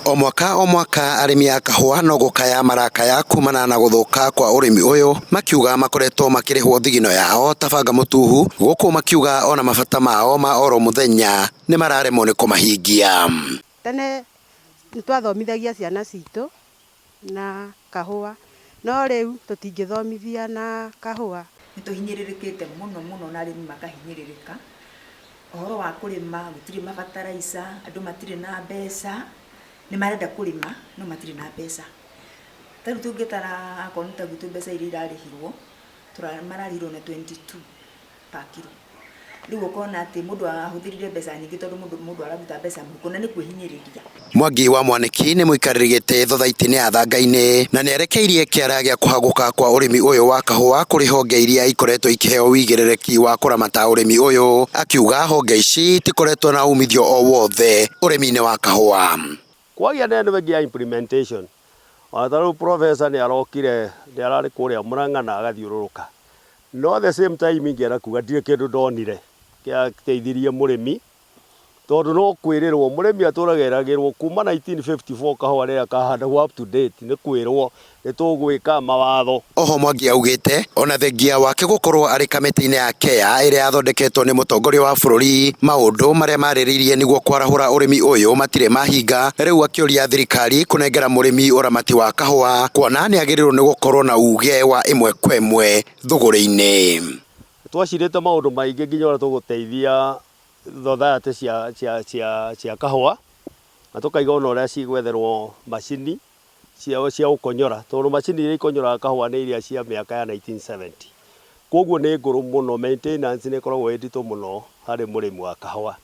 O mwaka o mwaka arĩmi a kahũa no gũkaya marakaya kumana na gũthũka kwa ũrĩmi ũyũ, makiuga makoretwo makĩrĩhwo thigino yao ta banga mũtuhu, gũkũ makiuga ona mabata mao ma oro mũthenya nĩ mararemwo nĩ kũmahingia. Tene nĩ twathomithagia ciana citũ na kahũa, no rĩu tũtingĩthomithia na kahũa. Nĩ tũhinyĩrĩrĩkĩte mũno mũno na arĩmi makahinyĩrĩrĩka, ũhoro wa kũrĩma gũtirĩ mabataraica, andũ matirĩ na mbeca, nĩ marenda kũrĩma no matirĩ na mbeca. Ta rĩu tũngĩtara akorwo nĩ ta gwitũ mbeca iria irarĩhirwo, mararĩhirwo na 22 per kilo. Rĩu ũkona atĩ mũndũ ahũthĩrire mbeca nyingĩ tondũ mũndũ araruta mbeca mũhuko na nĩ kwĩhinyĩrĩria. Mwangi wa Mwaniki nĩ mũikarĩri gĩtĩ thothaitĩ-inĩ ya Thangainĩ na nĩerekeirie kĩara gĩa kũhagũka kwa ũrĩmi ũyũ wa kahũa kũrĩ honge iria ikoretwo ikĩheo wĩigĩrĩrĩki wa kũramata ũrĩmi ũyũ, akiuga honge ici itikoretwo na umithio o wothe ũrĩmi-inĩ wa kahũa. Kwagĩa na ĩno ĩngĩ ya implementation, ona ta rĩu professor nĩ arokire, nĩ ararĩ kũrĩa Murang'a na agathiũrũrũka. No the same time ingĩenda kuga ndirĩ kĩndũ ndonire kĩateithirie mũrĩmi, tondũ no kwĩrĩrwo, mũrĩmi atũraga eragĩrwo kuma 1954 kahũa rĩrĩa kahandagwo up to date nĩ kwĩrwo nĩ tũgwĩka mawatho. Oho Mwangi augĩte ona thengia wake gũkorwo arĩ kamĩtĩ-inĩ ya KEA ĩrĩa yathondeketwo nĩ mũtongoria wa bũrũri, maũndũ marĩa marĩrĩirie nĩguo kwarahũra ũrĩmi ũyũ matirĩ mahinga, rĩu akĩũria thirikari kũnengera mũrĩmi ũramati wa kahũa kuona nĩagĩrĩirwo nĩ gũkorwo na uge wa ĩmwe kwa ĩmwe thũgũrĩ-inĩ. Twacirĩte maũndũ maingĩ nginya ũrĩa tũgũteithia society cia kahũa, na tũkaiga ona ũrĩa cigwetherwo macini ciao cia gũkonyora, tondũ macini iria ikonyoraga kahũa nĩ iria cia mĩaka ya 1970. Koguo nĩ ngũrũ mũno, maintenance nĩ ĩkoragwo ĩ nditũ mũno harĩ mũrĩmi wa kahũa.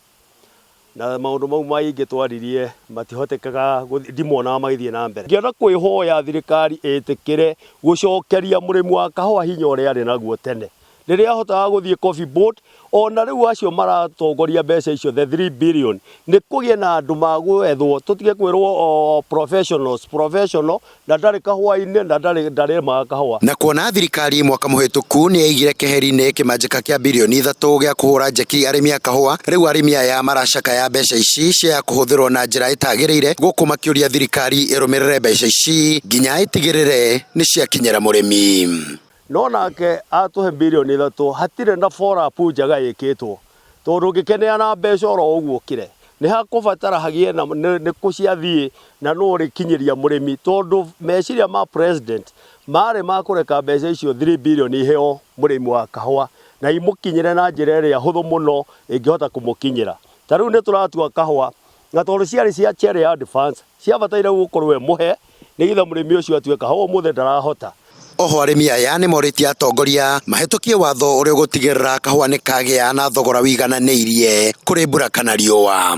Na maũndũ mau maingĩ twaririe matihotekaga, ndimonaga magĩthiĩ na mbere. Ngĩenda kwĩhoya thirikari ĩtĩkĩre gũcokeria mũrĩmi wa kahũa hinya ũrĩa arĩ naguo tene. Rĩrĩa ahotaga gũthiĩ Coffee Board, ona rĩu acio maratongoria mbeca icio the 3 billion, nĩ kũgĩe na andũ magwethwo, tũtige kwĩrwo o professionals, professional, na ndarĩ kahũa-inĩ na ndarĩ ndarĩmaga kahũa. Na kuona thirikari mwaka mũhĩtũku nĩ yaigire keheri-inĩ kĩmanjĩka kĩa birioni ithatũ gĩa kũhũra njeki arĩmi a kahũa, rĩu arĩmi aya maracakaya mbeca ici ciaya kũhũthĩrwo na njĩra ĩtagĩrĩire, gũkũ makĩũria thirikari ĩrũmĩrĩre mbeca ici nginya ĩtigĩrĩre nĩ ciakinyĩra mũrĩmi. No nake atũhe birioni ithatũ hatirĩ na follow up njega ĩkĩtwo, tondũ ũngĩkĩneana mbeca oro ũguo ũkĩre, nĩ hakũbatara hagĩe na nĩ kũ ciathiĩ na nũ ũrĩkinyĩria mũrĩmi, tondũ meciria ma president marĩ ma kũreka mbeca icio 3 billion iheo mũrĩmi wa kahũa na imũkinyĩre na njĩra ĩrĩa hũthũ mũno ĩngĩhota kũmũkinyĩra. Ta rĩu nĩ tũratua kahũa na tondũ ciarĩ cia cherry advance ciabataire gũkorwo ĩmũhe nĩgetha mũrĩmi ũcio atue kahũa, ũmũthĩ ndarahota. Oho arĩmi aya nĩ morĩtie atongoria mahĩtũkie watho ũrĩa ũgũtigĩrĩra kahũa nĩ kagĩa na thogora wigananĩirie kũrĩ mbura kana riũa.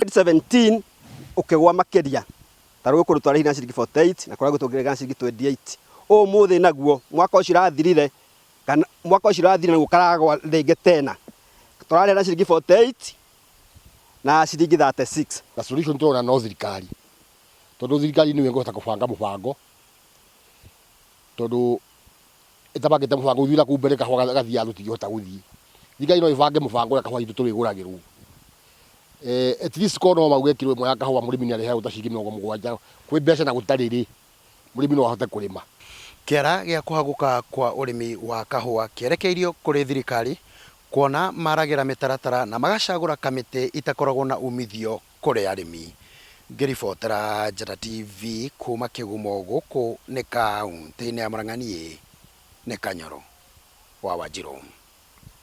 2017 ũkĩgwa makĩria ta rĩu kũndũ twarĩhire na ciringi 48 na kũrĩa tũngĩrĩha na ciringi 28. Ũmũthĩ naguo mwaka ũcio ũrathirire kana mwaka ũcio ũrathirire naguo karagwa rĩngĩ tena tũrarĩha na ciringi 48 na ciringi 36. Na solution tũrona no thirikari, tondũ thirikari nĩyo ĩngĩhota kũbanga mũbango, tondũ ĩtabangĩte mũbango ithuĩ nakũu mbere kahũa gathiaga tũtingĩhota gũthiĩ. Thirikari no ĩbange mũbango ũrĩa kahũa gaitũ tũrĩgũragĩrwo. At least korwo no mauge kiro ĩmwe ya kahũa mũrĩmi nĩ arĩhagwo ta ciringi mĩrongo mũgwanja, kwĩ mbeca na gũtarĩ rĩ, mũrĩmi no ahote kũrĩma. Kĩara gĩa kũhagũka kwa ũrĩmi wa kahũa kĩerekeirio kũrĩ thirikari kuona maragĩra mĩtaratara na magacagũra kamĩtĩ itakoragwo na umithio kũrĩ arĩmi. Ngĩribotera Njata TV kuma Kĩgumo gũkũ nĩ kauntĩ-inĩ ya Murang'a niĩ nĩ Kanyoro wa Wanjirũ.